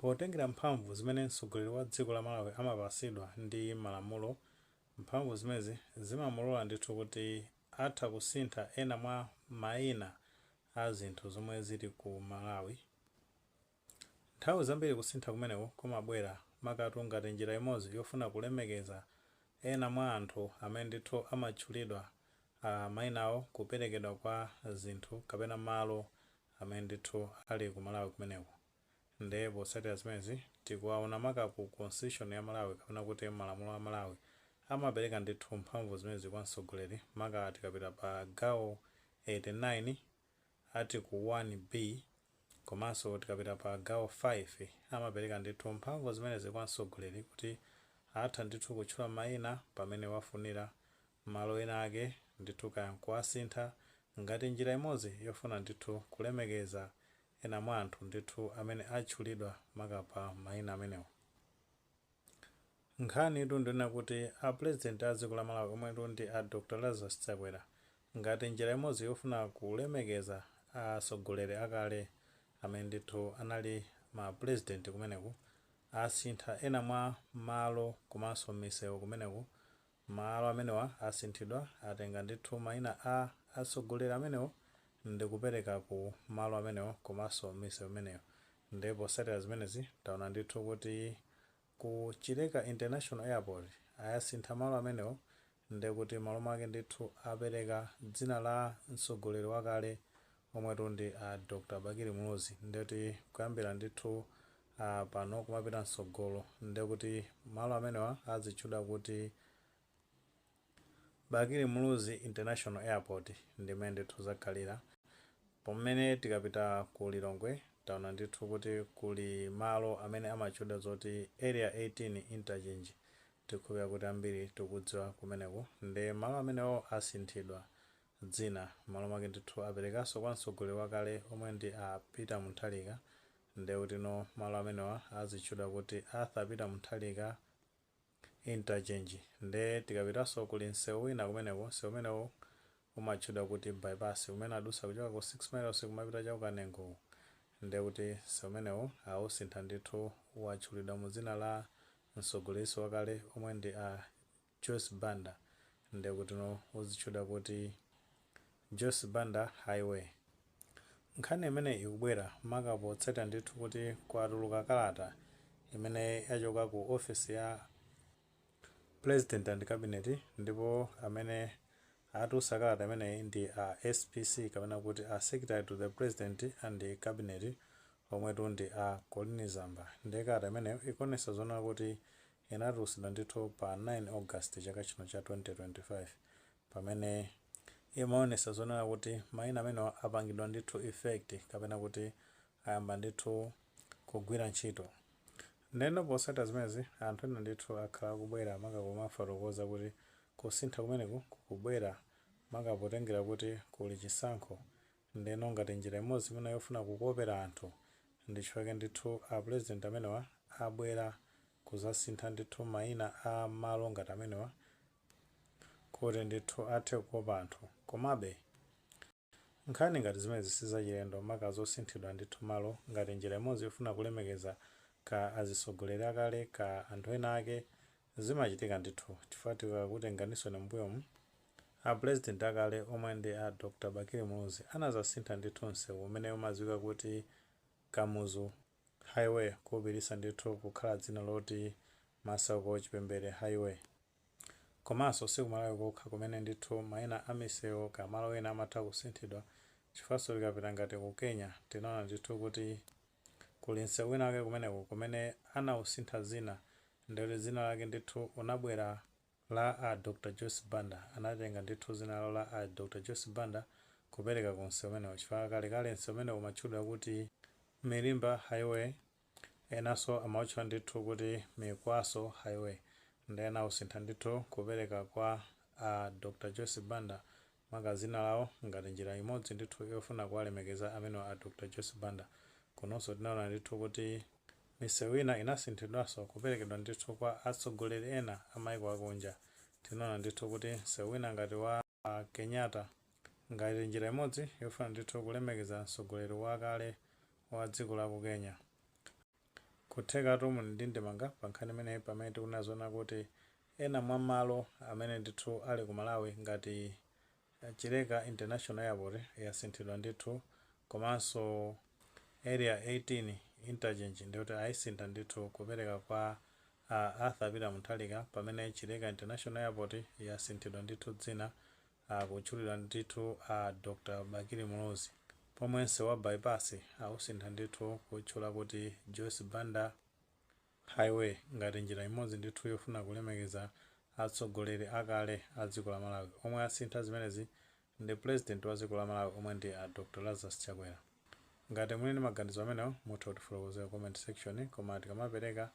Potengera mphamvu zimene mtsogoleri wa dziko la Malawi amapatsidwa ndi malamulo, mphamvu zimenezi zimamulola ndithu kuti atha kusintha ena mwa mayina a zinthu zomwe zili ku Malawi. Nthawi zambiri kusintha kumeneku kumabwera makatu ngati njira imodzi yofuna kulemekeza ena mwa anthu amene ndithu amatchulidwa mayina awo kuperekedwa kwa zinthu kapena malo amene ndithu ali ku Malawi kumeneko. Ndiye potsatira zimenezi, tikuwaona maka ku Constitution ya Malawi, kapena kuti malamulo a Malawi, amapereka ndithu mphamvu zimenezi kwa mtsogoleri, maka tikapita pa gawo 89 Article 1B, komanso tikapita pa gawo 5, amapereka ndithu mphamvu zimenezi kwa mtsogoleri kuti atha ndithu kutchula mayina pamene wafunira malo ena ake ndithu, kaya nkuwasintha ngati njira imodzi yofuna ndithu kulemekeza ena mwa anthu ndithu amene atchulidwa maka pa mayina amenewo. Nkhani itu ndinena kuti a President a dziko la Malawi, omwetu ndi a Dr Lazarus Chakwera, ngati njira imodzi yofuna kulemekeza atsogoleri akale amene ndithu anali ma president kumeneku, asintha ena mwa malo komanso misewu kumeneku. Malo amenewa asinthidwa, atenga ndithu mayina a atsogoleri amenewo ndikupereka ku malo amenewo komanso misewu imeneyo. Ndipo potsatira zimenezi, taona ndithu kuti ku Chileka International Airport ayasintha malo amenewo, ndekuti malo mwake ndithu apereka dzina la mtsogoleri wakale omwetu ndi a Dr Bakili Muluzi. Ndekuti kuyambira ndithu pano kumapita mtsogolo, ndekuti malo amenewa azitchedwa kuti Bakili Muluzi International Airport, ndimene ndithu zakhalira. Pamene tikapita ku Lilongwe, taona ndithu kuti kuli malo amene amatchedwa zoti Area 18 Interchange. Tikhulupira kuti ambiri tikudziwa kumeneko. Ndi malo amenewo asinthidwa dzina, malo mwake ndithu aperekanso kwa mtsogoleri wakale omwe ndi a Peter Mutharika. Ndekuti no malo amenewa azitchedwa kuti Arthur Peter Mutharika Interchange. Nde tikapitanso kuli msewu wina kumeneko, msewu umenewo umatchedwa kuti Bypass, umene adusa kuchoka ku 6 Miles kumapita cha ku Kanengo. Ndekuti msewu umenewo awusintha ndithu, watchulidwa mu dzina la mtsogoleri wakale omwe ndi a Joyce Banda. Ndekuti no uzitchedwa kuti Joyce Banda Highway. Nkhani imene ikubwera maka potsatira ndithu kuti kwatuluka kalata imene yachoka ku ofisi ya President and Cabinet, ndipo amene atulutsa kalata imeneyi ndi a SPC, kapena kuti a Secretary to the President and Cabinet, omwetu ndi a Colleen Zamba. Ndiye kalata imeneyo ikuonetsa zoona kuti inatulutsidwa ndithu pa 9 August chaka chino cha 2025, pamene imaonetsa zonena kuti mayina amenewa apangidwa ndithu effect, kapena kuti ayamba ndithu kugwira ntchito. Ndeno potsatira zimenezi, anthu ena ndithu akhala akubwera maka kumafotokoza kuti kusintha kumeneku kukubwera maka potengera kuti kuli chisankho. Ndeno ngati njira imodzi imene yofuna kukopera anthu, ndichifukwa ndithu a President amenewa abwera kuzasintha ndithu mayina a malo ngati amenewa kuti ndithu athe kukopa anthu. Komabe nkhani ngati zimenezi sizachilendo, maka zosinthidwa ndithu malo ngati njira imodzi yofuna kulemekeza ka azitsogoleri akale ka anthu ena ake, zimachitika ndithu, chifukwa tikakutenganisoni mbuyomu, a President akale omwe ndi a Dr Bakili Muluzi anazasintha ndithu msewu umene umadziwika kuti Kamuzu Highway kuwupititsa ndithu kukhala dzina loti Masauko Chipembere Highway. Komanso sikumalawi kokha kumene ndithu mayina a misewu kamalo ena amatha kusinthidwa, chifukwanso tikapita ngati ku Kenya, tinaona ndithu kuti kuli msewu wina wake kumeneko kumene anawusintha zina, ndikuti dzina lake ndithu unabwera la a Dr Joyce Banda. Anatenga ndithu dzina lawo la a Dr Joyce Banda kupereka ku msewu umenewo, chifukwa kalekale msewu umenewo umatchedwa kuti Milimba Highway, enanso amawutchula ndithu kuti Mikwaso Highway. Ndi anawusintha ndithu kupereka kwa a Dr Joyce Banda maka dzina lawo, ngati njira imodzi ndithu yofuna kuwalemekeza amenewa a Dr Joyce Banda. Kunonso tinaona ndithu kuti misewu ina inasinthidwanso kuperekedwa ndithu kwa atsogoleri ena a maiko akunja. Tinaona ndithu kuti msewu wina ngati wa Kenyatta, ngati njira imodzi yofuna ndithu kulemekeza mtsogoleri wakale wa dziko la ku Kenya. Kuthekatu muli ndi ndemanga pa nkhani imeneyi, pamene tikunena zoona kuti ena mwa malo amene ndithu ali ku Malawi ngati Chileka International Airport yasinthidwa ndithu, komanso Area 18 Interchange ndikuti ayisintha ndithu kupereka kwa Arthur Peter Mutharika, pamene Chileka International Airport yasinthidwa ndithu dzina, kutchulidwa ndithu Dr Bakili Muluzi, pomwe msewu wa bypass ausintha ndithu kutchula kuti Joyce Banda Highway, ngati njira imodzi ndithu yofuna kulemekeza atsogoleri akale a dziko la Malawi. Omwe asintha zimenezi ndi President wa dziko la Malawi, omwe ndi a Dr Lazarus Chakwera. Ngati muli ndi maganizo amenewo, mutha kutifotokozera comment section, koma tikamapereka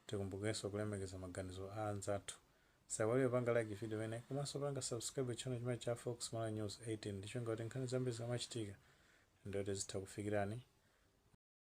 tikumbukenso kulemekeza maganizo a anzathu. Musaiwale panga like video imene, komanso panga subscribe channel chimene cha Fox Malawi News 18, ndicholinga kuti nkhani zambiri zikamachitika ndiyoti zitha kufikirani.